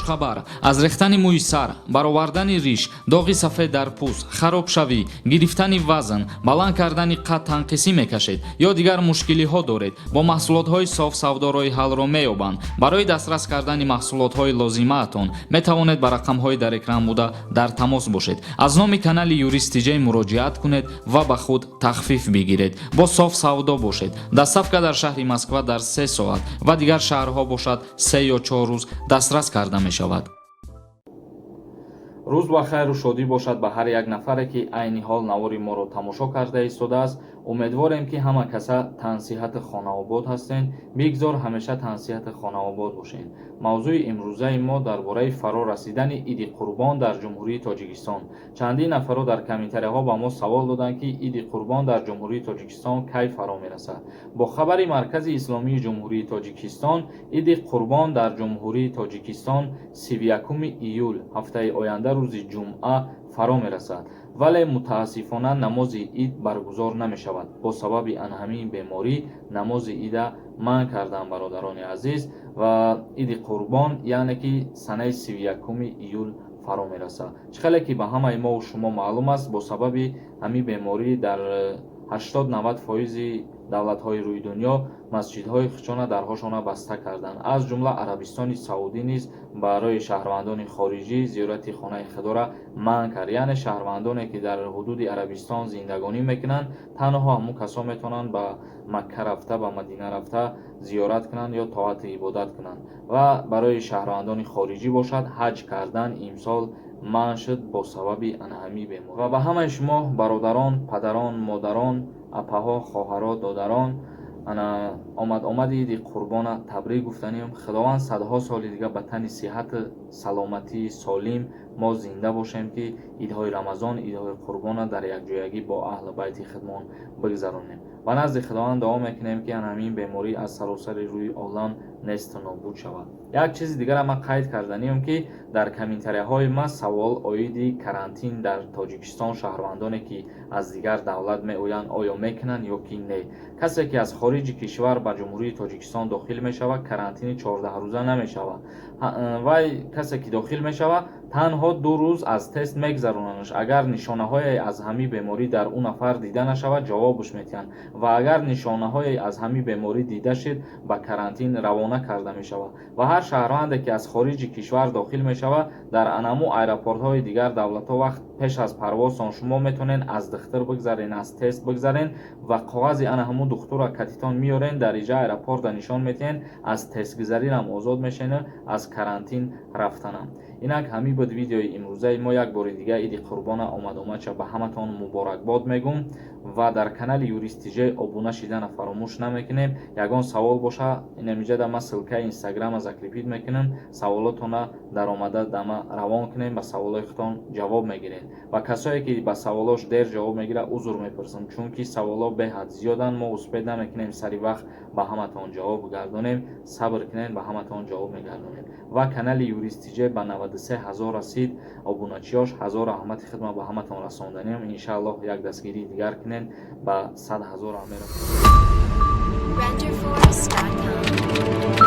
Хушхабар: аз рехтани мӯи сар, баровардани риш, доғи сафед дар пӯст, харобшавӣ, гирифтани вазн, баланд кардани қад танқисӣ мекашед ё дигар мушкилиҳо доред, бо маҳсулотҳои Соф Савдо роҳи ҳаллро меёбанд. Барои дастрас кардани маҳсулотҳои лозимаатон метавонед ба рақамҳои дар экран буда дар тамос бошед. Аз номи канали Юрист Тиҷей муроҷиат кунед ва ба худ тахфиф бигиред. Бо Соф Савдо бошед. Доставка дар шаҳри Москва дар 3 соат ва дигар шаҳрҳо бошад, 3 ё 4 рӯз дастрас карда мешавад. Рӯз ба хайру шодӣ бошад ба ҳар як нафаре, ки айни ҳол навори моро тамошо карда истодааст. Умедворем, ки ҳама каса тансиҳати хонаобод ҳастед. Бигзор ҳамеша тансиҳати хонаобод бошед. Мавзӯи имрӯзаи мо дар бораи фаро расидани Иди Қурбон дар Ҷумҳурии Тоҷикистон. Чандин нафарро дар комментарияҳо ба мо савол доданд, ки Иди Қурбон дар Ҷумҳурии Тоҷикистон кай фаро мерасад. Бо хабари Маркази Исломии Ҷумҳурии Тоҷикистон, Иди Қурбон дар Ҷумҳурии Тоҷикистон 31 июл, ҳафтаи оянда, рӯзи ҷумъа фаро мерасад, вале мутаассифона намози ид баргузор намешавад. Бо сабаби анҳамии беморӣ намози ида манъ карданд, бародарони азиз. Ва Иди Қурбон, яъне ки санаи 31 июл фаро мерасад. Чӣ хеле ки ба ҳамаи мову шумо маълум аст, бо сабаби ҳамин беморӣ дар 80-90 фоизи давлатҳои рӯи дунё масҷидҳои худшона дарҳошона баста карданд. Аз ҷумла Арабистони Саудӣ низ барои шаҳрвандони хориҷӣ зиёрати хонаи худоро манъ кард. Яъне шаҳрвандоне, ки дар ҳудуди Арабистон зиндагонӣ мекунанд, танҳо ҳамун касо метавонанд ба Макка рафта, ба Мадина рафта зиёрат кунанд ё тоату ибодат кунанд. Ва барои шаҳрвандони хориҷӣ бошад, ҳаҷ кардан имсол манъ шуд бо сабаби анаҳамии беморӣ. Ва ба ҳамаи шумо бародарон, падарон, модарон, апаҳо, хоҳаро, додарон ана омад омади Иди Қурбона табрик гуфтанем. Худованд садҳо соли дига ба тани сиҳату саломатии солим мо зинда бошем, ки идҳои Рамазон, идҳои Қурбона дар якҷоягӣ бо аҳлу байти худмон бигзаронем. Ва назди Худованд дуо мекунем, ки ҳамин беморӣ аз саросари рӯи олам несту нобуд шавад. Як чизи дигарам ман қайд карданиам, ки дар комментарияҳои ман савол оиди карантин дар Тоҷикистон, шаҳрвандоне, ки аз дигар давлат меоянд, оё мекунанд ё ки не. Касе, ки аз хориҷи кишвар ба Ҷумҳурии Тоҷикистон дохил мешавад, карантини 14-рӯза намешавад. Вай касе, ки дохил мешавад, танҳо 2 рӯз аз тест мегзаронандш. Агар нишонаҳое аз ҳамин беморӣ дар ӯ нафар дида нашавад, ҷавобаш метиҳанд ва агар нишонаҳое аз ҳамин беморӣ дида шид, ба карантин равона карда мешавад. Ва ҳар шаҳрванде, ки аз хориҷи кишвар дохил мешавад, дар анаму аэропортҳои дигар давлатҳо вақт пеш аз парвозтон шумо метавонед аз духтур бигзарен, аз тест бигзарен ва коғази ана ҳамун духтурро катитон меорен, дар иҷа аэропорта нишон метиҳен, аз тестгузарирам озод мешавен, аз карантин рафтанам. Инак, ҳамин буд видеои имрӯзаи мо. Як бори дига Иди Қурбона омадомадша ба ҳаматон муборакбод мегӯм ва дар канали Юрист Тиҷей обуна шидана фаромӯш намекунем. Ягон савол боша, инамиҷада ман ссылкаи Инстаграма закрепить мекунам. Саволотона даромада дама равон кунем, ба саволои худтон ҷавоб мегирем. Ва касое, ки ба саволош дер ҷавоб мегирад, узр мепурсам, чунки саволо беҳад зиёданд, мо успеть намекунем сари вақт ба ҳаматон ҷавоб гардонем. Сабр кунем, ба ҳаматон ҷавоб мегардонем. Ва канали Юрист Тиҷей ба 93 ҳазор расид обуначиёш. Ҳазор раҳмати хидмат ба ҳаматон расонданем. Иншааллоҳ, як дастгирии дигар кунем, ба 100 ҳазор мерасем. Renderforest.com.